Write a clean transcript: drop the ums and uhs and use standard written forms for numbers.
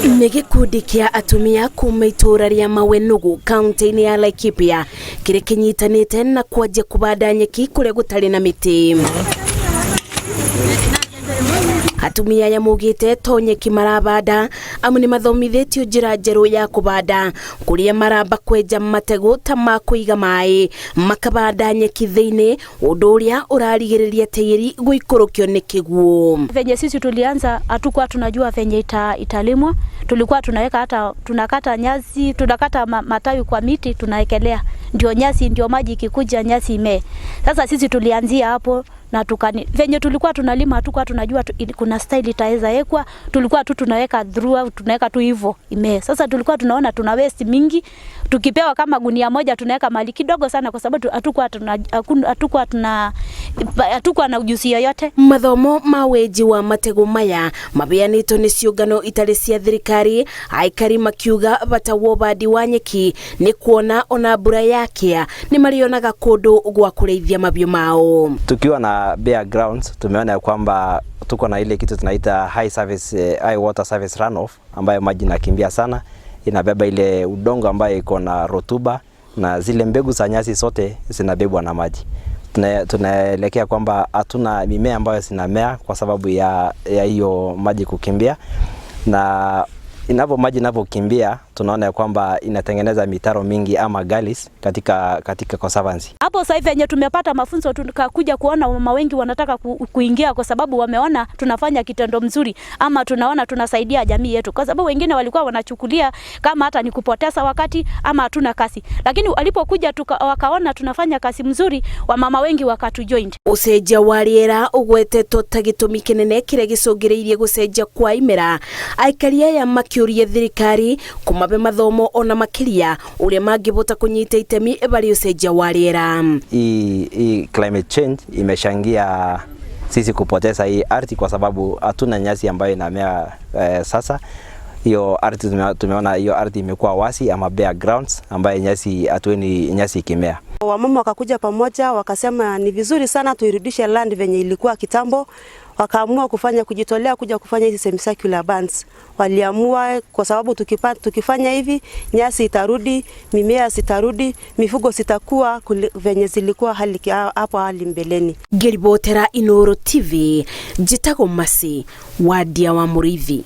Nĩ gĩkundi kĩa atumia kuma itũra rĩa Mawenugu kaunti-inĩ ya Laikipia kĩrĩa kĩnyitanĩte na kwanjia kũbanda nyeki kũrĩa gũtarĩ na mĩtĩ. Atumia aya maugĩte to nyeki marabanda amu nĩ mathomithĩtio njĩra njerũ ya kũbanda kũrĩa maramba kwenja mategũ ta ma kũiga maĩ makabanda nyeki thĩinĩ, ũndũ ũrĩa ũrarigĩrĩria tĩri gũikũrũkio nĩ kĩguũ. Venye sisi tulianza hatukuwa tunajua venye italimwa. Tulikuwa tunaweka hata tunakata nyasi, tunakata matawi kwa miti tunaekelea, ndio nyasi, ndio maji ikikuja nyasi imee. Sasa sisi tulianzia hapo na venye tulikuwa tunalima hatukuwa tunajua kuna style itaweza ekwa, tulikuwa tu tunaweka throughout, tunaweka tu hivyo imee. Sasa tulikuwa tunaona tuna waste mingi, tukipewa kama gunia moja tunaweka mali kidogo sana, kwa sababu hatukuwa na ujuzi yoyote. Mathomo ma wenji wa matego maya mabeanĩtwo nĩ ciũngano itarĩ cia thirikari, aikari makiuga bata wa ũbandi wa nyeki nĩ kuona ona mbura yakĩa nĩ marĩonaga kũndũ gwa kũrĩithia mahiũ mao. Tukiwa na bare grounds tumeona ya kwamba tuko na ile kitu tunaita high water surface runoff ambayo maji inakimbia sana, inabeba ile udongo ambayo iko na rotuba na zile mbegu za nyasi zote zinabebwa na maji. Tunaelekea kwamba hatuna mimea ambayo zinamea kwa sababu ya hiyo maji kukimbia, na maji inavyokimbia tunaona ya kwamba inatengeneza mitaro mingi ama gullies katika conservancy. Hapo sasa hivi venye tumepata mafunzo tukakuja kuona mama wengi wanataka kuingia kwa sababu wameona tunafanya kitendo mzuri ama tunaona tunasaidia jamii yetu, kwa sababu wengine walikuwa wanachukulia kama hata ni kupoteza wakati ama hatuna kazi, lakini walipokuja wakaona tunafanya kazi mzuri, wamama wengi wakatujoin. Ũcenjia wa rĩera ũgwetetwo ta gĩtũmi kĩnene kĩrĩa gĩcũngĩrĩirie gũcenjia kwa imera, aikari aya makĩũria thirikari kũmabe mathomo ona makĩria ũrĩa mangĩbota kũnyita itemi barĩ ũcenjia wa rĩera. Hii climate change imechangia sisi kupoteza hii ardhi kwa sababu hatuna nyasi ambayo inamea. Sasa hiyo ardhi tumeona hiyo ardhi imekuwa wasi ama bare grounds ambayo nyasi hatuoni nyasi ikimea. Wamama wakakuja pamoja wakasema ni vizuri sana tuirudishe land venye ilikuwa kitambo. Wakaamua kufanya kujitolea kuja kufanya hizi semicircular bunds. Waliamua kwa sababu tukifanya hivi nyasi itarudi, mimea zitarudi, mifugo zitakuwa venye zilikuwa hapo hali mbeleni. Ngĩribotera Inooro TV, njĩtagwo Mercy Wadia wa Mũrĩithi.